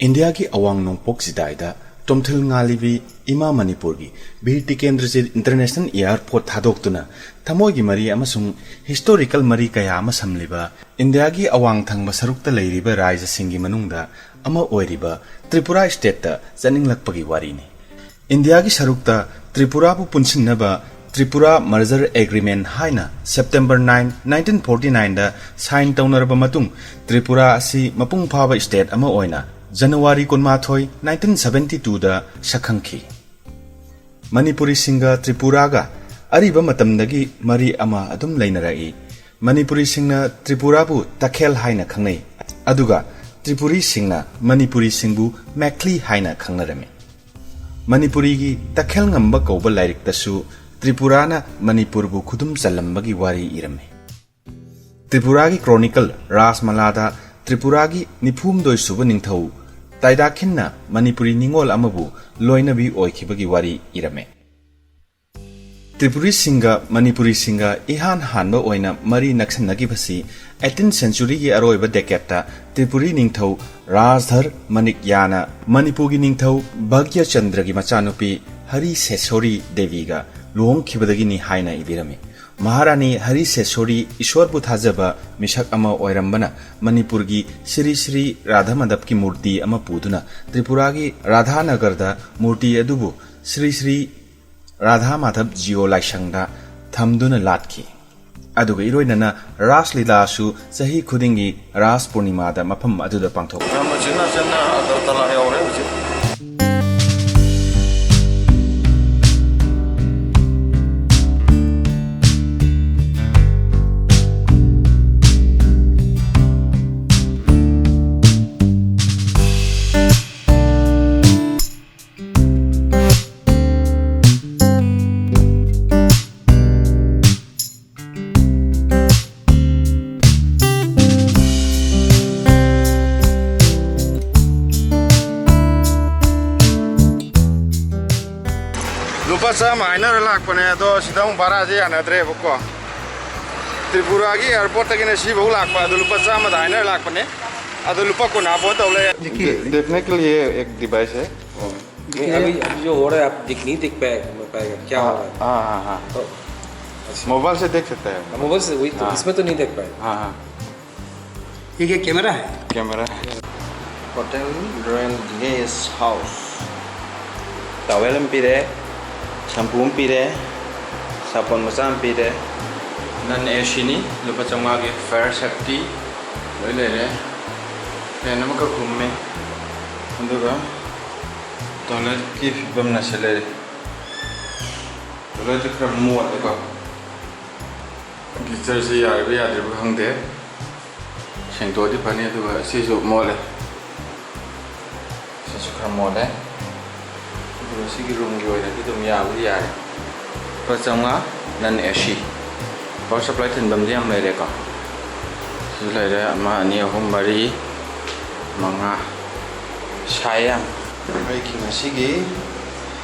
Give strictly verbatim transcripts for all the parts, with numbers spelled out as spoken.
ꯏꯟꯗꯤꯌꯥꯒꯤ ꯑꯋꯥꯡ ꯅꯣꯡꯄꯣꯛ ꯆꯤꯗꯥꯏꯗ ꯇꯣꯝꯊꯤꯜ ꯉꯥꯜꯂꯤꯕꯤ ꯏꯃꯥ ꯃꯅꯤꯄꯨꯔꯒꯤ ꯕꯤꯔ ꯇꯤꯀꯦꯟꯗ꯭ꯔꯖꯤꯠ ꯏꯟꯇꯔꯅꯦꯁꯅꯦꯜ ꯑꯦꯌꯔꯄꯣꯔꯠ ꯊꯥꯗꯣꯛꯇꯨꯅ ꯊꯃꯣꯏꯒꯤ ꯃꯔꯤ ꯑꯃꯁꯨꯡ ꯍꯤꯁꯇꯣꯔꯤꯀꯦꯜ ꯃꯔꯤ ꯀꯌꯥ ꯑꯃ ꯁꯝꯂꯤꯕ ꯏꯟꯗꯤꯌꯥꯒꯤ ꯑꯋꯥꯡ ꯊꯪꯕ ꯁꯔꯨꯛꯇ ꯂꯩꯔꯤꯕ ꯔꯥꯖ꯭ꯌꯁꯤꯡꯒꯤ ꯃꯅꯨꯡꯗ ꯑꯃ ꯑꯣꯏꯔꯤꯕ ꯇ꯭ꯔꯤꯄꯨꯔꯥ ꯁ꯭ꯇꯦꯠꯇ ꯆꯠꯅꯤꯡꯂꯛꯄꯒꯤ ꯋꯥꯔꯤꯅꯤ꯫ ꯏꯟꯗꯤꯌꯥꯒꯤ ꯁꯔꯨꯛꯇ ꯇ꯭ꯔꯤꯄꯨꯔꯥꯕꯨ ꯄꯨꯟꯁꯤꯟꯅꯕ ꯇ꯭ꯔꯤꯄꯨꯔꯥ ꯃꯔꯖꯔ ꯑꯦꯒ꯭ꯔꯤꯃꯦꯟ ꯍꯥꯏꯅ ꯁꯦꯞꯇꯦꯝꯕꯔ ꯅꯥꯏꯟ, ꯅꯥꯏꯟꯇꯤꯟ ꯐꯣꯔꯇꯤ ꯅꯥꯏꯟꯗ ꯁꯥꯏꯟ ꯇꯧꯅꯔꯕ ꯃꯇꯨꯡ, ꯇ꯭ꯔꯤꯄꯨꯔꯥ ꯑꯁꯤ ꯃꯄꯨꯡ ꯐꯥꯕ ꯁ꯭ꯇꯦꯠ ꯑꯃ ꯑꯣꯏꯅ ꯖꯅꯋꯥꯔꯤ ꯀꯨꯟꯃꯥꯊꯣꯏ, ꯅꯥꯏꯟꯇꯤꯟ ꯁꯚꯦꯟꯇꯤ ꯇꯨꯗ ꯁꯛꯈꯪꯈꯤ꯫ ꯃꯅꯤꯄꯨꯔꯤꯁꯤꯡꯒ ꯇ꯭ꯔꯤꯄꯨꯔꯥꯒ ꯑꯔꯤꯕ ꯃꯇꯝꯗꯒꯤ ꯃꯔꯤ ꯑꯃ ꯑꯗꯨꯝ ꯂꯩꯅꯔꯛꯏ꯫ ꯃꯅꯤꯄꯨꯔꯤꯁꯤꯡꯅ ꯇ꯭ꯔꯤꯄꯨꯔꯥꯕꯨ ꯇꯈꯦꯜ ꯍꯥꯏꯅ ꯈꯪꯅꯩ, ꯑꯗꯨꯒ ꯇ꯭ꯔꯤꯄꯨꯔꯤꯁꯤꯡꯅ ꯃꯅꯤꯄꯨꯔꯤꯁꯤꯡꯕꯨ ꯃꯦꯈ꯭ꯂꯤ ꯍꯥꯏꯅ ꯈꯪꯅꯔꯝꯃꯤ꯫ ꯃꯅꯤꯄꯨꯔꯤꯒꯤ ꯇꯈꯦꯜ ꯉꯝꯕ ꯀꯧꯕ ꯂꯥꯏꯔꯤꯛꯇꯁꯨ ꯇ꯭ꯔꯤꯄꯨꯔꯥꯅ ꯃꯅꯤꯄꯨꯔꯕꯨ ꯈꯨꯗꯨꯝ ꯆꯜꯂꯝꯕꯒꯤ ꯋꯥꯔꯤ ꯏꯔꯝꯃꯤ꯫ ꯇ꯭ꯔꯤꯄꯨꯔꯥꯒꯤ ꯀ꯭ꯔꯣꯅꯤꯀꯜ ꯔꯥꯖꯃꯂꯥꯗ ꯇ꯭ꯔꯤꯄꯨꯔꯥꯒꯤ ꯅꯤꯐꯨꯍꯨꯝꯗꯣꯏ ꯁꯨꯕ ꯅꯤꯡꯊꯧ ꯇꯥꯏꯗꯥꯈꯤꯟꯅ ꯃꯅꯤꯄꯨꯔꯤ ꯅꯤꯉꯣꯜ ꯑꯃꯕꯨ ꯂꯣꯏꯅꯕꯤ ꯑꯣꯏꯈꯤꯕꯒꯤ ꯋꯥꯔꯤ ꯏꯔꯝꯃꯤ꯫ ꯇ꯭ꯔꯤꯄꯨꯔꯤꯁꯤꯡꯒ ꯃꯅꯤꯄꯨꯔꯤꯁꯤꯡꯒ ꯏꯍꯥꯟ ꯍꯥꯟꯕ ꯑꯣꯏꯅ ꯃꯔꯤ ꯅꯛꯁꯟꯅꯈꯤꯕꯁꯤ ꯑꯩꯠꯇꯤꯟ ꯁꯦꯟꯆꯨꯔꯤꯒꯤ ꯑꯔꯣꯏꯕ ꯗꯦꯀꯦꯠꯇ ꯇ꯭ꯔꯤꯄꯨꯔꯤ ꯅꯤꯡꯊꯧ ꯔꯥꯖꯙꯔ ꯃꯅꯤꯛꯌꯥꯅ ꯃꯅꯤꯄꯨꯔꯒꯤ ꯅꯤꯡꯊꯧ ꯚꯥꯒ꯭ꯌꯆꯟꯗ꯭ꯔꯒꯤ ꯃꯆꯥꯅꯨꯄꯤ ꯍꯔꯤ ꯁꯦꯁꯣꯔꯤ ꯗꯦꯕꯤꯒ ꯂꯨꯍꯣꯡꯈꯤꯕꯗꯒꯤꯅꯤ ꯍꯥꯏꯅ ꯏꯕꯤꯔꯝꯃꯤ꯫ ꯃꯍꯥꯔꯥꯅꯤ ꯍꯔꯤ ꯁꯦꯁꯣꯔꯤ ꯏꯁꯣꯔꯕꯨ ꯊꯥꯖꯕ ꯃꯤꯁꯛ ꯑꯃ ꯑꯣꯏꯔꯝꯕꯅ ꯃꯅꯤꯄꯨꯔꯒꯤ ꯁ꯭ꯔꯤ ꯁ꯭ꯔꯤ ꯔꯥꯙꯥ ꯃꯥꯙꯕꯀꯤ ꯃꯨꯔꯇꯤ ꯑꯃ ꯄꯨꯗꯨꯅ ꯇ꯭ꯔꯤꯄꯨꯔꯥꯒꯤ ꯔꯥꯙꯥꯅꯒꯔꯗ ꯃꯨꯔꯇꯤ ꯑꯗꯨꯕꯨ ꯁ꯭ꯔꯤ ꯁ꯭ꯔꯤ ꯔꯥꯙꯥ ꯃꯥꯙꯕ ꯖꯤꯑꯣ ꯂꯥꯏꯁꯪꯗ ꯊꯝꯗꯨꯅ ꯂꯥꯠꯈꯤ꯫ ꯑꯗꯨꯒ ꯏꯔꯣꯏꯅꯅ ꯔꯥꯁ ꯂꯤꯂꯥꯁꯨ ꯆꯍꯤ ꯈꯨꯗꯤꯡꯒꯤ ꯔꯥꯁ ꯄꯨꯔꯅꯤꯃꯥꯗ ꯃꯐꯝ ꯑꯗꯨꯗ ꯄꯥꯡꯊꯣꯛꯏ꯫ ꯌꯥꯝꯅ ꯆꯤꯟꯅ ꯆꯤꯟꯅ ꯑꯒꯔꯇꯂꯥ ꯌꯧꯔꯦ ꯍꯧꯖꯤꯛ꯫ ꯂꯨꯄꯥ ꯆꯥꯝꯃ ꯍꯥꯏꯅꯔ ꯂꯥꯛꯄꯅꯦ, ꯑꯗꯣ ꯁꯤꯗ ꯑꯃꯨꯛ ꯚꯔꯥꯁꯦ ꯌꯥꯅꯗ꯭ꯔꯦꯕꯀꯣ꯫ ꯇ꯭ꯔꯤꯄꯨꯔꯥꯒꯤ ꯑꯦꯌꯥꯔꯄꯣꯔꯠꯇꯒꯤꯅ ꯁꯤꯐꯧ ꯂꯥꯛꯄ ꯑꯗꯨ ꯂꯨꯄꯥ ꯆꯥꯝꯃꯗ ꯍꯥꯏꯅꯔ ꯂꯥꯛꯄꯅꯦ꯫ ꯑꯗꯣ ꯂꯨꯄꯥ ꯀꯨꯟ ꯍꯥꯞꯄꯣ ꯇꯧ ꯂꯩ꯫ देखने के लिए एक डिवाइस है। नहीं, अभी, अभी जो हो रहा है, आप दिख, नहीं दिख पाए, पाएगा, क्या हो रहा है? हाँ, हाँ, हाँ। तो मोबाइल से देख सकता है। मोबाइल से वही तो, हाँ। इसमें तो नहीं देख पाए। हाँ, हाँ। ये क्या कैमरा है? कैमरा है। Hotel Royal Guest House। Towel ꯑꯃ ꯄꯤꯔꯦ, shampoo ꯑꯃ ꯄꯤꯔꯦ, ꯁꯥꯄꯣꯟ ꯃꯆꯥ ꯑꯃ ꯄꯤꯔꯦ꯫ Non AC ꯅꯤ, ꯂꯨꯄꯥ ꯆꯥꯝꯃꯉꯥꯒꯤ fire safety ꯂꯣꯏ ꯂꯩꯔꯦ꯫ Fan ꯑꯃꯈꯛ ꯍꯨꯝꯃꯦ꯫ ꯑꯗꯨꯒ toilet ꯀꯤ ꯐꯤꯕꯝꯅ ꯁꯤ ꯂꯩꯔꯦ꯫ Toilet ꯁꯦ ꯈꯔ ꯃꯣꯠꯂꯦꯀꯣ꯫ Geyser ꯁꯤ ꯌꯥꯔꯤꯕ ꯌꯥꯗ꯭ꯔꯤꯕ ꯈꯪꯗꯦ꯫ ꯁꯦꯡꯗꯣꯛꯑꯗꯤ ꯐꯅꯤ, ꯑꯗꯨꯒ ꯁꯤꯁꯨ ꯃꯣꯠꯂꯦ꯫ ꯁꯤꯁꯨ ꯈꯔ ꯃꯣꯠꯂꯦ꯫ ꯑꯗꯨꯒ ꯁꯤꯒꯤ room ꯒꯤ ꯑꯣꯏꯅꯗꯤ ꯑꯗꯨꯝ ꯌꯥꯕꯨꯗꯤ ꯌꯥꯔꯦ꯫ ꯂꯨꯄꯥ ꯆꯥꯝꯃꯉꯥ, non AC꯫ Power supply ꯊꯤꯟꯐꯝꯗꯤ ꯌꯥꯝ ꯂꯩꯔꯦꯀꯣ꯫ ꯁꯤꯁꯨ ꯂꯩꯔꯦ, ꯑꯃ, ꯑꯅꯤ, ꯑꯍꯨꯝ, ꯃꯔꯤ, ꯃꯉꯥ꯫ ꯁꯥꯏ ꯌꯥꯝ꯫ ꯑꯩꯒꯤ ꯉꯁꯤꯒꯤ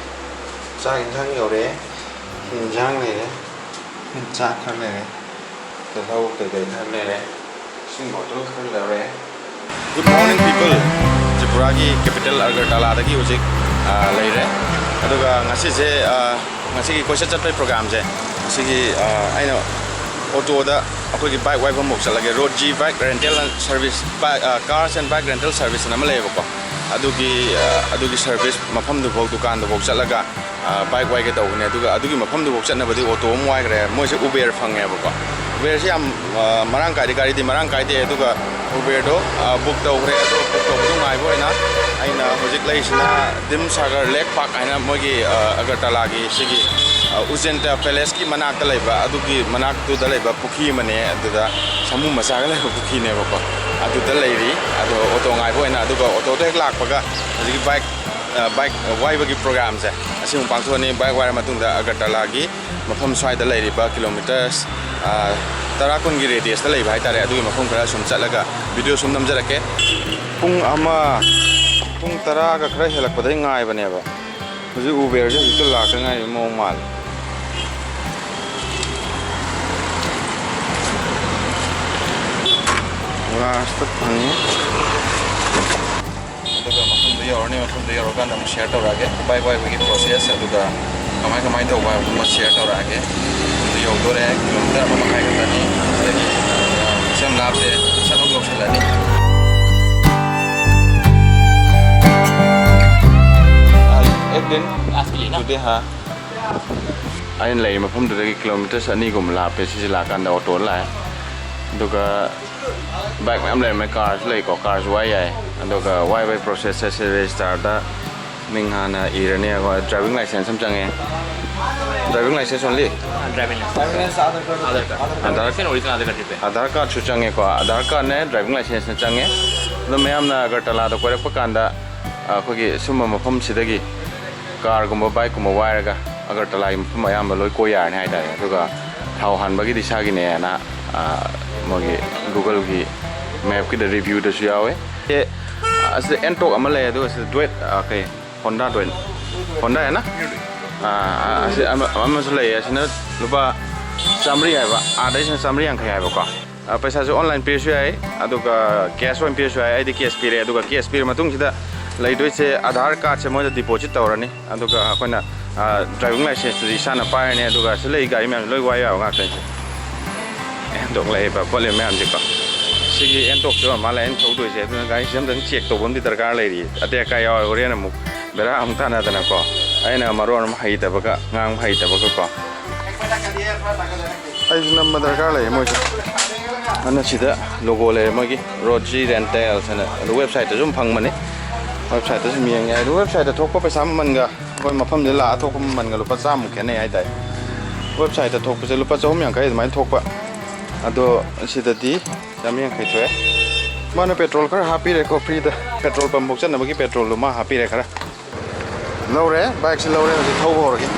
ꯆꯥꯛ ꯏꯟꯁꯥꯡ ꯌꯧꯔꯛꯑꯦ꯫ ꯏꯟꯁꯥꯡ ꯂꯩꯔꯦ꯫ ꯆꯥꯛ ꯈꯔ ꯂꯩꯔꯦ꯫ ꯇꯤꯜꯍꯧ ꯀꯩꯀꯩ ꯈꯔ ꯂꯩꯔꯦ꯫ ꯏꯁꯤꯡ bottle ꯈꯔ ꯂꯩꯔꯦ꯫ Good morning, people꯫ ꯇ꯭ꯔꯤꯄꯨꯔꯥꯒꯤ capital ꯑꯒꯔꯇꯂꯥꯗꯒꯤ ꯍꯧꯖꯤꯛ, ꯑ, ꯂꯩꯔꯦ꯫ ꯑꯗꯨꯒ ꯉꯁꯤꯁꯦ, ꯑ, ꯉꯁꯤꯒꯤ ꯀꯣꯏꯆꯠ ꯆꯠꯄꯒꯤ program ꯁꯦ, ꯉꯁꯤꯒꯤ, ꯑ, ꯑꯩꯅ auto ꯗ ꯑꯩꯈꯣꯏꯒꯤ bike ꯋꯥꯏꯐꯝꯐꯥꯎ ꯆꯠꯂꯒꯦ꯫ Road G bike rental service, bike, ꯑ, cars and bike rental service ꯑꯅ ꯑꯃ ꯂꯩꯌꯦꯕꯀꯣ꯫ ꯑꯗꯨꯒꯤ, ꯑ, ꯑꯗꯨꯒꯤ service ꯃꯐꯝꯗꯨꯐꯥꯎ, ꯗꯨꯀꯥꯟꯗꯨꯐꯥꯎ ꯆꯠꯂꯒ, ꯑ, bike ꯋꯥꯏꯒꯦ ꯇꯧꯕꯅꯦ꯫ ꯑꯗꯨꯒ ꯑꯗꯨꯒꯤ ꯃꯐꯝꯗꯨꯐꯥꯎ ꯆꯠꯅꯕꯗꯤ auto ꯑꯃ ꯋꯥꯏꯈ꯭ꯔꯦ꯫ ꯃꯣꯏꯁꯦ Uber ꯐꯪꯉꯦꯕꯀꯣ꯫ Uber ꯁꯦ ꯌꯥꯝ, ꯑ, ꯃꯔꯥꯡ ꯀꯥꯏꯗꯦ, ꯒꯥꯔꯤꯗꯤ ꯃꯔꯥꯡ ꯀꯥꯏꯗꯦ꯫ ꯑꯗꯨꯒ Uber ꯗꯣ, ꯑ, book ꯇꯧꯈ꯭ꯔꯦ꯫ ꯑꯗꯣ book ꯇꯧꯕꯗꯣ ꯉꯥꯏꯕ ꯑꯣꯏꯅ ꯑꯩꯅ ꯍꯧꯖꯤꯛ ꯂꯩꯔꯤꯁꯤꯅ Dimsagar Lake Park ꯍꯥꯏꯅ ꯃꯣꯏꯒꯤ, ꯑ, ꯑꯒꯔꯇꯂꯥꯒꯤ ꯁꯤꯒꯤ, ꯑ, Ujanta Palace ꯀꯤ ꯃꯅꯥꯛꯇ ꯂꯩꯕ, ꯑꯗꯨꯒꯤ ꯃꯅꯥꯛꯇꯨꯗ ꯂꯩꯕ ꯄꯨꯈ꯭ꯔꯤ ꯑꯃꯅꯦ꯫ ꯑꯗꯨꯗ ꯁꯥꯃꯨ ꯃꯆꯥꯒ ꯂꯩꯕ ꯄꯨꯈ꯭ꯔꯤꯅꯦꯕꯀꯣ꯫ ꯑꯗꯨꯗ ꯂꯩꯔꯤ꯫ ꯑꯗꯣ auto ꯉꯥꯏꯕ ꯑꯣꯏꯅ, ꯑꯗꯨꯒ auto ꯗꯣ ꯍꯦꯛ ꯂꯥꯛꯄꯒ ꯍꯧꯖꯤꯛꯀꯤ bike, ꯑ, bike ꯋꯥꯏꯕꯒꯤ program ꯁꯦ ꯑꯁꯤ ꯑꯃꯨꯛ ꯄꯥꯡꯊꯣꯛꯑꯅꯤ꯫ Bike ꯋꯥꯏꯔ ꯃꯇꯨꯡꯗ ꯑꯒꯔꯇꯂꯥꯒꯤ ꯃꯐꯝ ꯁ꯭ꯋꯥꯏꯗ ꯂꯩꯔꯤꯕ kilometres, ꯑ, ꯇꯔꯥ ꯀꯨꯟꯒꯤ radius ꯇ ꯂꯩꯕ ꯍꯥꯏꯇꯥꯔꯦ, ꯑꯗꯨꯒꯤ ꯃꯐꯝ ꯈꯔ ꯁꯨꯝ ꯆꯠꯂꯒ video ꯁꯨꯝ ꯅꯝꯖꯔꯛꯀꯦ꯫ ꯄꯨꯡ ꯑꯃ, ꯄꯨꯡ ꯇꯔꯥꯒ ꯈꯔ ꯍꯦꯜꯂꯛꯄꯗꯩ ꯉꯥꯏꯕꯅꯦꯕ꯫ ꯍꯧꯖꯤꯛ Uber ꯁꯦ ꯍꯧꯖꯤꯛꯇ ꯂꯥꯛꯇ ꯉꯥꯏꯔꯤꯕ ꯃꯑꯣꯡ ꯃꯥꯜꯂꯦ꯫ Last ꯇ ꯐꯪꯉꯦ꯫ ꯌꯧꯔꯅꯤ, ꯃꯐꯝꯗꯨ ꯌꯧꯔꯀꯥꯟꯗ ꯑꯃꯨꯛ ꯁꯤꯌꯔ ꯇꯧꯔꯛꯑꯒꯦ, ꯕꯥꯏꯛ ꯋꯥꯏꯕꯒꯤ ꯄ꯭ꯔꯣꯁꯦꯁ, ꯑꯗꯨꯒ ꯀꯃꯥꯏ ꯀꯃꯥꯏꯅ ꯇꯧꯕ ꯍꯥꯏꯕꯗꯨꯃ ꯁꯤꯌꯔ ꯇꯧꯔꯛꯑꯒꯦ꯫ ꯑꯗꯨ ꯌꯧꯗꯣꯔꯦ, ꯀꯤꯂꯣꯃꯤꯇꯔ ꯑꯃ ꯃꯈꯥꯏ ꯈꯛꯇꯅꯤ꯫ ꯁꯤꯗꯒꯤ, ꯑ, ꯀꯩꯁꯨ ꯌꯥꯝ ꯂꯥꯞꯇꯦ, ꯁꯠ ꯑꯗꯨꯝ ꯌꯧꯁꯤꯜꯂꯅꯤ꯫ एक दिन, हाँ। ꯑꯩꯅ ꯂꯩꯔꯤ ꯃꯐꯝꯗꯨꯗꯒꯤ ꯀꯤꯂꯣꯃꯤꯇꯔꯁ ꯑꯅꯤꯒꯨꯝꯕ ꯂꯥꯞꯄꯦ꯫ ꯁꯤꯁꯦ ꯂꯥꯛꯀꯥꯟꯗ ꯑꯣꯇꯣ ꯂꯥꯛꯑꯦ, ꯑꯗꯨꯒ ꯕꯥꯏꯛ ꯃꯌꯥꯝ ꯂꯩꯔꯝꯃꯦ, ꯀꯥꯔꯁꯨ ꯂꯩꯀꯣ, ꯀꯥꯔꯁꯨ ꯋꯥꯏ ꯌꯥꯏ꯫ ꯑꯗꯨꯒ ꯋꯥꯏꯕꯒꯤ ꯄ꯭ꯔꯣꯁꯦꯁꯁꯦ ꯁꯤ ꯔꯦꯖꯤꯁꯇꯥꯔꯗ ꯃꯤꯡ ꯍꯥꯟꯅ ꯏꯔꯅꯤ꯫ ꯑꯩꯈꯣꯏ ꯗ꯭ꯔꯥꯏꯚꯤꯡ ꯂꯥꯏꯁꯦꯟꯁ ꯑꯃ ꯆꯪꯉꯦ꯫ Driving licence only? Driving licence. Aadhaar card. Aadhaar card. Licence original Aadhaar card ꯄꯤꯕ꯫ ꯑꯥꯙꯥꯔ ꯀꯥꯔꯗꯁꯨ ꯆꯪꯉꯦꯀꯣ, ꯑꯥꯙꯥꯔ ꯀꯥꯔꯗꯅꯦ, ꯗ꯭ꯔꯥꯏꯚꯤꯡ ꯂꯥꯏꯁꯦꯟꯁꯅ ꯆꯪꯉꯦ꯫ ꯑꯗꯣ ꯃꯌꯥꯝꯅ ꯑꯒꯔꯇꯂꯥꯗ ꯀꯣꯏꯔꯛꯄ ꯀꯥꯟꯗ ꯑꯩꯈꯣꯏꯒꯤ ꯁꯨꯝꯕ ꯃꯐꯝꯁꯤꯗꯒꯤ ꯀꯥꯔꯒꯨꯝꯕ ꯕꯥꯏꯛꯀꯨꯝꯕ ꯋꯥꯏꯔꯒ ꯑꯒꯔꯇꯂꯥꯒꯤ ꯃꯐꯝ ꯑꯌꯥꯝꯕ ꯂꯣꯏ ꯀꯣꯏ ꯌꯥꯔꯅꯤ ꯍꯥꯏꯇꯥꯔꯦ꯫ ꯑꯗꯨꯒ ꯊꯥꯎ ꯍꯥꯟꯕꯒꯤꯗꯤ ꯏꯁꯥꯒꯤꯅꯦꯅ, ꯑ, ꯃꯣꯏꯒꯤ Google-ꯒꯤ map-ꯀꯤꯗ review-ꯗꯁꯨ ꯌꯥꯎꯋꯦ꯫ ꯑꯦ, ꯑꯁꯤꯗ ꯑꯦꯟꯇꯣꯛ ꯑꯃ ꯂꯩ, ꯑꯗꯨꯒ ꯁꯤꯗ ꯗ꯭ꯋꯦꯠ, ꯑ, ꯀꯩ, ꯍꯣꯟꯗꯥ ꯗ꯭ꯋꯦꯠ, ꯍꯣꯟꯗꯥ ꯍꯥꯏꯅ? ꯑ, ꯑ, ꯑꯁꯤ ꯑꯃ, ꯑꯃꯁꯨ ꯂꯩꯌꯦ, ꯑꯁꯤꯅ ꯂꯨꯄꯥ ꯆꯥꯝꯃꯔꯤ ꯍꯥꯏꯕ, ꯑꯥꯗꯩꯁꯤꯅ ꯆꯥꯝꯃꯔꯤ ꯌꯥꯡꯈꯩ ꯍꯥꯏꯕꯀꯣ꯫ ꯑ, ꯄꯩꯁꯥꯁꯨ online ꯄꯤꯔꯁꯨ ꯌꯥꯏ, ꯑꯗꯨꯒ cash ꯑꯣꯏꯅ ꯄꯤꯔꯁꯨ ꯌꯥꯏ꯫ ꯑꯩꯗꯤ cash ꯄꯤꯔꯦ, ꯑꯗꯨꯒ cash ꯄꯤꯔ ꯃꯇꯨꯡꯁꯤꯗ ꯂꯩꯗꯣꯏꯁꯦ ꯑꯥꯙꯥꯔ ꯀꯥꯔꯗꯁꯦ ꯃꯣꯏꯗ deposit ꯇꯧꯔꯅꯤ, ꯑꯗꯨꯒ ꯑꯩꯈꯣꯏꯅ, ꯑ, ꯗ꯭ꯔꯥꯏꯚꯤꯡ ꯂꯥꯏꯁꯦꯟꯁꯇꯨꯗꯤ ꯏꯁꯥꯅ ꯄꯥꯏꯔꯅꯤ, ꯑꯗꯨꯒ ꯁꯤ ꯂꯩ ꯒꯥꯔꯤ ꯃꯌꯥꯝꯁꯦ ꯂꯣꯏ ꯋꯥꯏ ꯌꯥꯕ ꯉꯥꯛꯇꯅꯤ꯫ ꯑꯦꯟꯇꯣꯛ ꯂꯩꯔꯤꯕ ꯈꯣꯠꯂꯤꯕ ꯃꯌꯥꯝꯁꯦꯀꯣ꯫ ꯁꯤꯒꯤ ꯑꯦꯟꯇꯣꯛꯁꯤꯕ ꯃꯥ ꯂꯩ ꯑꯩꯅ ꯊꯧꯗꯣꯏꯁꯦ, ꯑꯗꯨꯅ ꯒꯥꯔꯤꯁꯦ ꯑꯝꯇꯪ check ꯇꯧꯕ ꯑꯃꯗꯤ ꯗꯔꯀꯥꯔ ꯂꯩꯔꯤ꯫ ꯑꯇꯦꯛ ꯑꯀꯥꯏ ꯌꯥꯎꯔꯒ ꯍꯣꯔꯦꯟ ꯑꯃꯨꯛ ꯕꯦꯔꯥ ꯑꯃꯨꯛ ꯇꯥꯟꯅꯗꯅꯀꯣ꯫ ꯑꯩꯅ ꯃꯔꯣꯟ ꯑꯃ ꯍꯩꯇꯕꯒ, ꯉꯥꯡꯕ ꯍꯩꯇꯕꯒꯀꯣ꯫ ꯑꯩꯁꯨ ꯅꯝꯕ ꯗꯔꯀꯥꯔ ꯂꯩꯌꯦ ꯃꯣꯏꯁꯦ꯫ ꯑꯗꯨꯅ ꯁꯤꯗ logo ꯂꯩꯔꯦ ꯃꯣꯏꯒꯤ Road G Rentals ꯍꯥꯏꯅ꯫ ꯑꯗꯨ website-ꯇꯁꯨ ꯑꯗꯨꯝ ꯐꯪꯕꯅꯤ꯫ Website-ꯇꯁꯨ ꯑꯗꯨꯝ ꯌꯦꯡ ꯌꯥꯏ꯫ ꯑꯗꯨ website-ꯇ ꯊꯣꯛꯄ ꯄꯩꯁꯥ ꯃꯃꯜꯒ ꯑꯩꯈꯣꯏ ꯃꯐꯝꯁꯤꯗ ꯂꯥꯛꯑ ꯊꯣꯛꯄ ꯃꯃꯜꯒ ꯂꯨꯄꯥ ꯆꯥꯝꯃꯨꯛ ꯈꯦꯠꯅꯩ ꯍꯥꯏꯇꯥꯔꯦ꯫ Website-ꯇ ꯊꯣꯛꯄꯁꯦ ꯂꯨꯄꯥ ꯆꯍꯨꯝ ꯌꯥꯡꯈꯩ ꯑꯗꯨꯃꯥꯏꯅ ꯊꯣꯛꯄ꯫ ꯑꯗꯣ ꯁꯤꯗꯗꯤ ꯆꯥꯝꯃꯔꯤ ꯌꯥꯡꯈꯩ ꯊꯣꯛꯑꯦ꯫ ꯃꯥꯅ petrol ꯈꯔ ꯍꯥꯞꯄꯤꯔꯦꯀꯣ free-ꯗ꯫ Petrol pump ꯐꯥꯎ ꯆꯠꯅꯕꯒꯤ petrol-ꯗꯣ ꯃꯥ ꯍꯥꯞꯄꯤꯔꯦ ꯈꯔ꯫ ꯂꯧꯔꯦ, bike-ꯁꯦ ꯂꯧꯔꯦ, ꯍꯧꯖꯤꯛ ꯊꯧꯕ ꯍꯧꯔꯒꯦ꯫